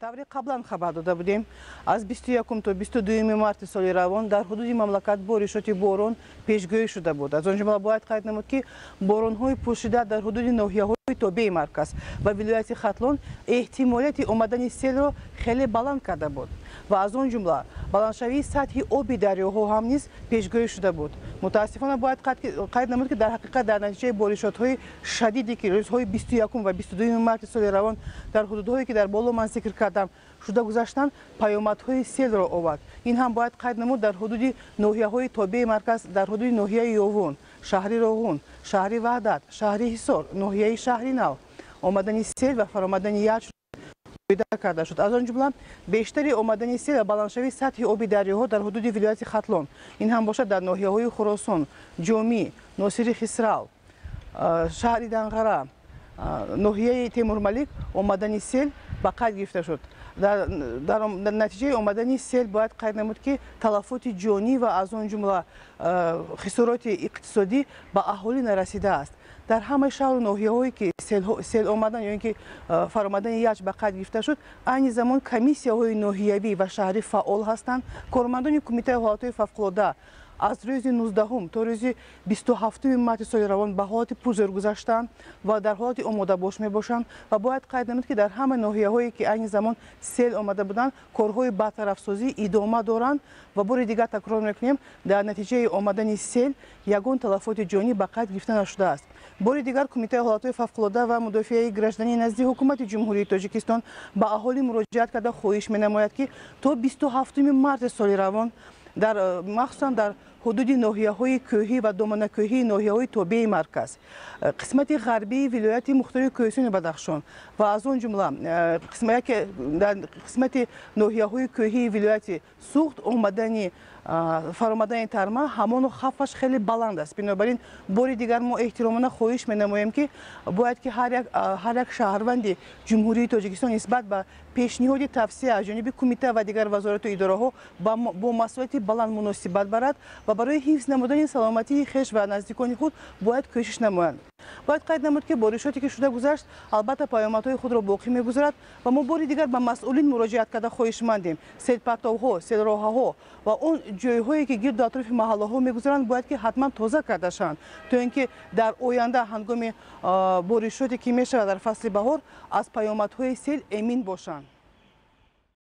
Тавре қаблан хабар дода будем, аз 21 то 22 марти соли равон дар ҳудуди мамлакат боришоти борон пешгӯӣ шуда буд. Аз он ҷумла бояд қайд намуд, ки боронҳои пӯшида дар ҳудуди ноҳияҳои тобеи марказ ва вилояти Хатлон эҳтимолияти омадани селро хеле баланд карда буд ва аз он ҷумла баландшавии сатҳи оби дарёҳо ҳам низ пешгӯӣ шуда буд. Мутаассифона, бояд қайд намуд, ки дар ҳақиқат дар натиҷаи боришотҳои шадиде, ки рӯзҳои 21 ва 22 марти соли равон дар ҳудудҳое, ки дар боло ман зикр кардам, шуда гузаштанд, паёмадҳои селро овард. Ин ҳам бояд қайд намуд: дар ҳудуди ноҳияҳои тобеи марказ, дар ҳудуди ноҳияи Ёвун, шаҳри Роғун, шаҳри Ваҳдат, шаҳри Ҳисор, ноҳияи Шаҳри Нав омадани сел ва фаромадани яч карда шуд. Аз он ҷумла бештари омадани сел ва баландшавии сатҳи оби дарёҳо дар ҳудуди вилояти Хатлон, ин ҳам бошад дар ноҳияҳои Хуросон, Ҷомӣ, Носири Хисрав, шаҳри Данғара, ноҳияи Темурмалик омадани сел ба қайд гирифта шуд. Дар натиҷаи омадани сел бояд қайд намуд, ки талафоти ҷонӣ ва аз он ҷумла хисороти иқтисодӣ ба аҳолӣ нарасидааст. Дар ҳамаи шаҳру ноҳияҳое, ки сел омадан ё ин ки фаромадани яч ба қайд гирифта шуд, айни замон комиссияҳои ноҳиявӣ ва шаҳрӣ фаъол ҳастанд. Кормандони Кумитаи ҳолатҳои фавқулода аз рӯзи 19-ум то рӯзи 27-уми марти соли равон ба ҳолати пурзӯр гузаштанд ва дар ҳолати омодабош мебошанд. Ва бояд қайд намуд, ки дар ҳама ноҳияҳое, ки айни замон сел омада буданд, корҳои бартарафсозӣ идома доранд. Ва бори дигар такрор мекунем, дар натиҷаи омадани сел ягон талафоти ҷонӣ ба қайд гирифта нашудааст. Бори дигар Кумитаи ҳолатҳои фавқулода ва мудофиаи граждании назди Ҳукумати Ҷумҳурии Тоҷикистон ба аҳолӣ муроҷиат карда, хоҳиш менамояд, ки то 27-уми марти соли равон дар махсусан дар ҳудуди ноҳияҳои кӯҳӣ ва доманакӯҳии ноҳияҳои тобеи марказ, қисмати ғарбии вилояти мухтори Кӯҳистони Бадахшон ва аз он ҷумла дар қисмати ноҳияҳои кӯҳии вилояти Суғд омадани фаромадани тарма ҳамоно хавфаш хеле баланд аст. Бинобар ин бори дигар мо эҳтиромона хоҳиш менамоем, ки бояд ки ҳар як шаҳрванди Ҷумҳурии Тоҷикистон нисбат ба пешниҳоди тавсия аз ҷониби кумита ва дигар вазорату идораҳо бо масъулияти баланд муносибат барад ва барои ҳифз намудани саломатии хеш ва наздикони худ бояд кӯшиш намоянд. Бояд қайд намуд, ки боришоте, ки шуда гузашт, албатта паёмадҳои худро боқӣ мегузорад ва мо бори дигар ба масъулин муроҷиат карда хоҳишмандем: селпартовҳо, селроҳаҳо ва он ҷойҳое, ки гирду атрофи маҳаллаҳо мегузаранд, бояд ки ҳатман тоза карда шаванд, то ин ки дар оянда ҳангоми боришоте, ки мешавад дар фасли баҳор, аз паёмадҳои сел эмин бошанд.